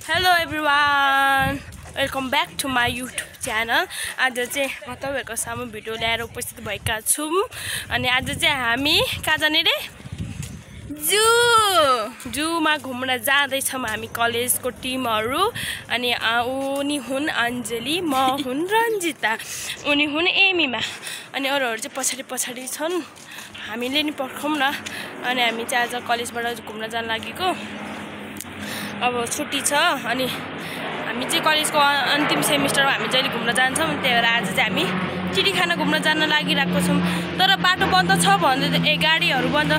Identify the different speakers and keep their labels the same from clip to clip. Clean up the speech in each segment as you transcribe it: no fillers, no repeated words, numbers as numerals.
Speaker 1: Hello everyone, welcome back to my YouTube channel. आज चाहिँ म तपाईहरुको सामु भिडियो ल्याएर उपस्थित भएका छौं अनि आज चाहिँ हामी कहाँ जाने रे जूमा घुम्न जाँदै छौं हामी कलेजको टिमहरु अनि उनी हुन् अञ्जली म हुन् रञ्जिता उनी हुन् एमिमा अनि अरूहरु चाहिँ पछाडी छन् हामीले नि पर्खौं न अनि हामी चाहिँ आज कलेजबाट घुम्न जान लागेको अब छुट्टी छ अनि हामी चाहिँ कलेजको अन्तिम सेमिस्टरमा हामी जहिले घुम्न जान्छौं त्यही भएर आज चाहिँ हामी चिडीखाना घुम्न जान लागिरहेको छौं तर बाटो बन्द छ भन्दै गाडीहरु बन्द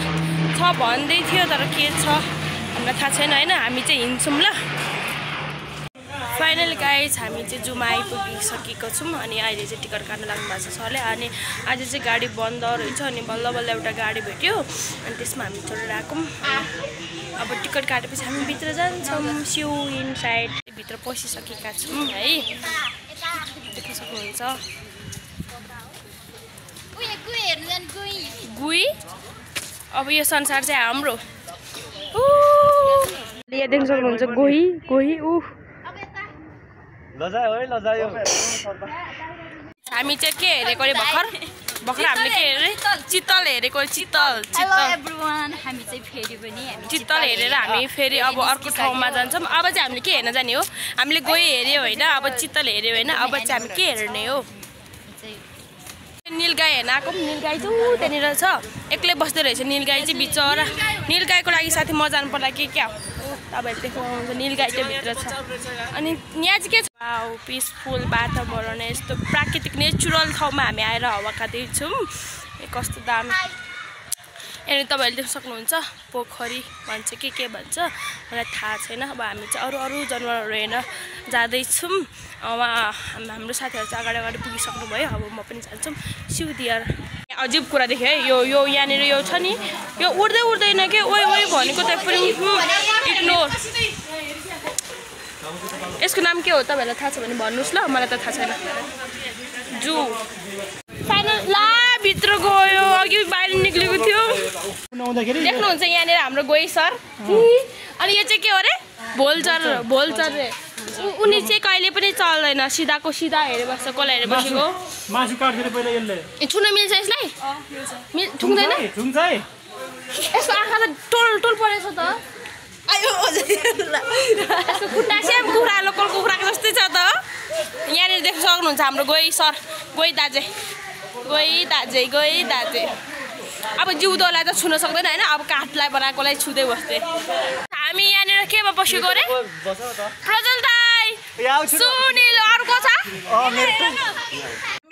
Speaker 1: छ भन्दै थियो तर के छ हामीलाई थाहा छैन हैन हामी चाहिँ हिँड्छौं ल फाइनली गाइस हामी चाहिँ जूमा आइपुगिसकेको छौं अनि अहिले चाहिँ टिकट काट्न लाग्नु भएको छ सरले अनि आज चाहिँ गाडी बन्द रहेछ अनि बल्ल बल्ल एउटा गाडी भेट्यो अनि त्यसमा हामी चढेर आकौं अब टिकट काटेपछि हामी भित्र जान्छौं स्यु इनसाइड भित्र पसिसकेका छौं है देख्न सक्नुहुन्छ गुई अब यो संसार चाहिँ हाम्रो यहाँ देख्न सक्नुहुन्छ गोही लजायो हामी चाहिँ के हेरेको रे भर्खर हामीले के हेरे चित्तल हेरेको चित्तल
Speaker 2: हामी चाहिँ फेरि पनि
Speaker 1: चित्तल हेरेर हामी फेरि अब अर्को ठाउँमा जान्छौं अब चाहिँ हामीले के हेर्न जाने हो हामीले गोही हेर्यो हैन अब चित्तल हेर्यो हैन अब चाहिँ हामी के हेर्ने हो नीलगाई हेर्न आको नीलगाई चाहिँ त्यहाँनिर छ एक्लै बस्दै रहेछ नीलगाई चाहिँ बिचरा नीलगाईको लागि साथी म जानु पर्ला के क्या तपाईहरु देख्नुहुन्छ नीलगाई चाहिँ भित्र छ अनि यहाँ चाहिँ के छ वाउ पिसफुल वातावरण यस्तो प्राकृतिक नेचुरल ठाउँमा हामी आएर हावा खाँदैछौं कस्तो दामी अनि तपाईहरुले देख्न सक्नुहुन्छ पोखरी भन्छ के भन्छ मलाई थाहा छैन अब हामी चाहिँ अरु जनावरहरु हेर्न जाँदै छौं हाम्रो साथीहरु चाहिँ अगाडि पुगिसक्नु भयो अब म पनि जान्छु सिउदियर अजिब कुरा देखे है यो यहाँनिर यो छ नि यो उड्दैन के ओइ भनेको त पनि इग्नोर यसको नाम के हो तपाईहरुलाई थाहा छ भने भन्नुस् ल मलाई त थाहा छैन जू फाइनल ला भित्र गयो अघि बाहिर निक्लेको थियो देख्नुहुन्छ यहाँनिर हाम्रो गोही सर अनि यो चाहिँ के हो रे भोलचर रे उनी चाहिँ कहिले पनि चल्दैन सिधाको सिधा हेरे बस्छ कोला हेरे बसेको
Speaker 3: मासु काट्थ्यो पहिला यसले
Speaker 1: छुन मिल्छ यसलाई ठुङ्दैन यसको आँखा त टोल परेछ त आयो यसको खुट्टा स्याम कुखुरा लोकल कुखुराको जस्तै छ त यहाँनिर देख्न सक्नुहुन्छ हाम्रो गोही सर गोही दाजे अब जिउँदोलाई त छुन सक्दैन हैन अब काठलाई बनाएकोलाई छुदै बस्थे हामी यहाँनिर केमा बसेको रे प्रजल दाइ सुनिल अर्को छ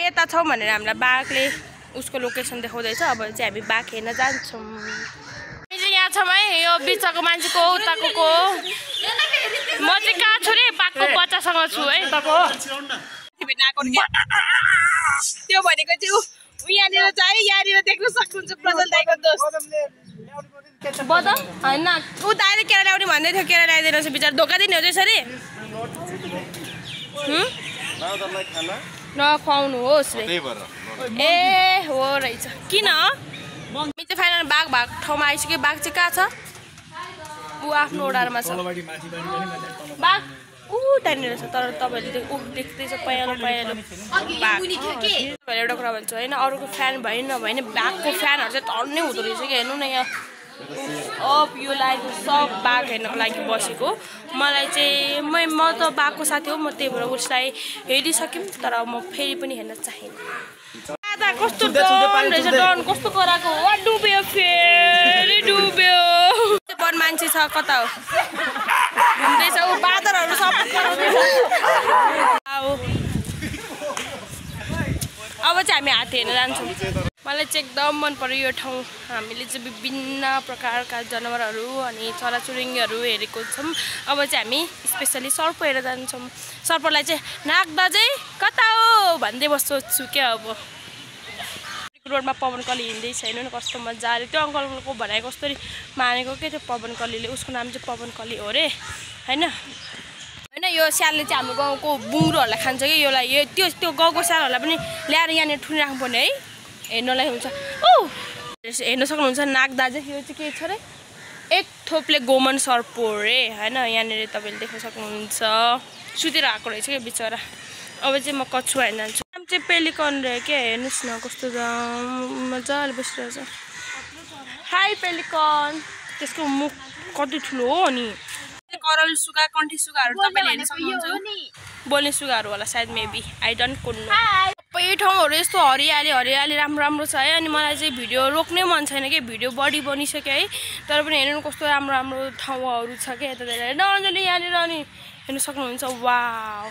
Speaker 1: मेता छौ भनेर हामीलाई बाघले उसको लोकेसन देखाउँदैछ अब चाहिँ हामी बाघ हेर्न जान्छौं यहाँ छौं है यो बिचको मान्छेको उताको को म चाहिँ कहाँ छु रे बाघको बच्चासँग छु है त्यो भनेको चाहिँ यहाँनिर चाहिँ यहाँनिर देख्न सक्नुहुन्छ प्रजल दाइको दोस्त बदम हैन उ दाइले केरा ल्याउने भन्दै थियो केरा ल्याइदिनु छ बिचार धोका दिने हो त्यसरी नखुवाउनु होस् रे ए हो रहेछ किन मी चाहिँ फाइनल बाघ ठाउँमा आइसक्यो बाघ चाहिँ कहाँ छ ऊ आफ्नो ओडारमा छ बाघ त्यहाँनिर छ तर तपाईहरुले देख्दैछ पयालो एउटा कुरा भन्छु हैन अरूको फ्यान भए नभए बाघको फ्यानहरु चाहिँ टन्नै हुँदो रहेछ कि हेर्नु न यहाँ यो लागि सब बाघ हेर्नको लागि बसेको मलाई चाहिँ म त बाघको साथी हो म त्यही भएर उसलाई हेरिसक्यौँ तर म फेरि पनि हेर्न चाहेन कस्तो डन कस्तो कराको हो डुब्यो फेरि डुब्यो बन मान्छे छ कता हो घुम्दैछ उ बादरहरु सब कराउँदैछ अब चाहिँ हामी हात्ती हेर्न जान्छौँ मलाई चाहिँ एकदम मन पर्यो यो ठाउँ हामीले चाहिँ विभिन्न प्रकारका जनावरहरू अनि चराचुरुङ्गीहरू हेरेको छौँ अब चाहिँ हामी स्पेसली सर्प हेरेर जान्छौँ सर्पलाई चाहिँ नाग्दा चाहिँ कता हो भन्दै बस्छु क्या अब रोडमा पवन कली हिँड्दैछ हैन कस्तो मजा आयो त्यो अङ्कलको भनाइ कस्तो मानेको के त्यो पवन कलीले उसको नाम चाहिँ पवन कली हो रे हैन यो स्यालले चाहिँ हाम्रो गाउँको बुङ्ग्रोहरूलाई खान्छ कि योलाई त्यो गाउँको स्यालहरूलाई पनि ल्याएर यहाँनिर ठुनिराख्नु पर्ने है हेर्नलाई हुन्छ हेर्न सक्नुहुन्छ नाग्दा चाहिँ यो चाहिँ के छ रे एक थोप्ले गोमन सर्पोरे हैन यहाँनिर तपाईले देख्न सक्नुहुन्छ सुतेर आएको रहेछ के बिचरा अब चाहिँ म कछुवा हेर्न जान्छु नाम चाहिँ पेलिकन रे के हेर्नुस् न कस्तो मजाले बसिरहेछ हाई पेलिकन त्यसको मुख कति ठुलो हो नि करल सुगा कण्ठी सुगाहरु तपाईले हेर्न सक्नुहुन्छ बोल्ने सुगाहरु होला सायद मेबी आई डोन्ट नो सबै ठाउँहरु यस्तो हरियाली हरियाली राम्रो छ है अनि मलाई चाहिँ भिडियो रोक्नै मन छैन के भिडियो बढी बनिसक्यो है तर पनि हेर्नु कस्तो राम्रो ठाउँहरु छ के यता धेरै नजले यहाँनिर अनि हेर्न सक्नुहुन्छ वाउ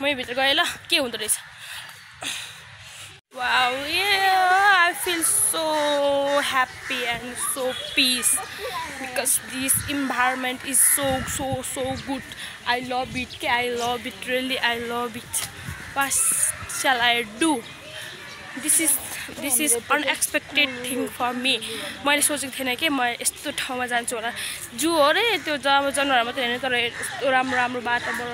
Speaker 1: म भित्र गए ल के हुँदो रहेछ wow yeah I feel so happy and so peace because this environment is so good I love it really I love it what shall I do this is unexpected thing for me मैले सोचेको थिएन के म यस्तो ठाउँमा जान्छु होला जू हो रे त्यो जनावरहरु मात्र हैन तर यस्तो राम्रो वातावरण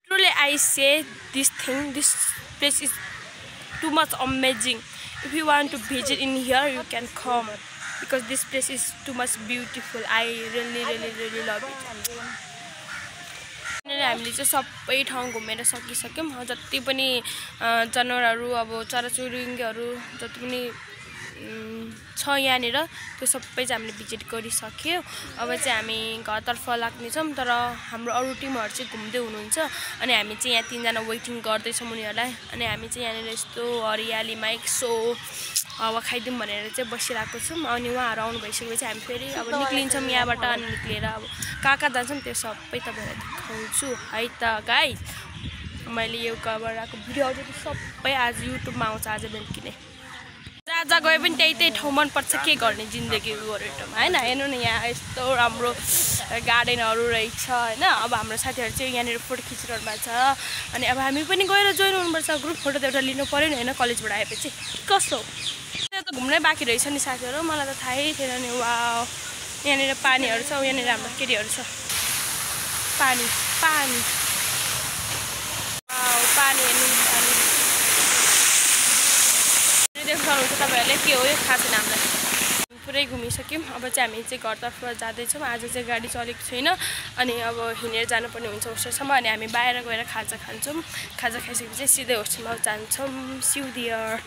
Speaker 1: Truly I say this place is too much amazing. If you want to visit in here you can come because this place is too much beautiful. I really love it. हामीले चाहिँ सबै ठाउँ घुमेर सकिसक्यौं जति पनि जनावरहरु अब चराचुरुङ्गीहरु जति पनि छ यहाँनिर त्यो सबै चाहिँ हामीले भिजिट गरिसक्यो अब चाहिँ हामी घरतर्फ लाग्ने छौं तर हाम्रो अरु टिमहरु चाहिँ घुम्दै हुनुहुन्छ अनि हामी चाहिँ यहाँ 3 जना वेटिङ गर्दै छौं उनीहरुलाई अनि हामी चाहिँ यहाँनिर यस्तो हरियालीमा एकसो हावा खाइदिउँ भनेर चाहिँ बसिरहेको छौं अनि उहाँहरु आउनु भइसकेपछि हामी फेरि अब निक्लिन्छौं यहाँबाट अनि निक्लेर अब कहाँ जान्छौं त्यो सबै तपाईहरुलाई देखाउँछु है त गाइस मैले यो कभरको भिडियोहरु सबै आज युट्युबमा आउँछ आज बेलुकी नै जहाँ गए पनि त्यही ठाउँ मन पर्छ के गर्ने जिन्दगी गरेटमा हैन हेर्नु न यहाँ यस्तो राम्रो गार्डनहरु रहेछ हैन अब हाम्रो साथीहरु चाहिँ यहाँनिर फोटो खिचिरहनु भएको छ अनि अब हामी पनि गएर जोइन हुनुपर्छ ग्रुप फोटो त एउटा लिनु पर्यो नि हैन कलेजबाट आएपछि कसो त्यो त घुम्नै बाँकी रहेछ नि साथीहरु मलाई त थाहै थिएन नि वाउ यहाँनिर पानीहरु छ यहाँनिर हाम्रो केटीहरु छ पानी वाउ पानी हेर्नु पानी देख्नुहुन्छ तपाईहरुले के हो यो थाहा छैन हामीलाई पुरै घुमिसक्यौं अब चाहिँ हामी चाहिँ घरतर्फ जाँदै छौं आज चाहिँ गाडी चलेको छैन अनि अब हिँडेर जानुपर्ने हुन्छ होस्टेलसम्म अनि हामी बाहिर गएर खाजा खान्छौं खाजा खाइसकेपछि सिधै होस्टेलमा जान्छौं सी यू देयर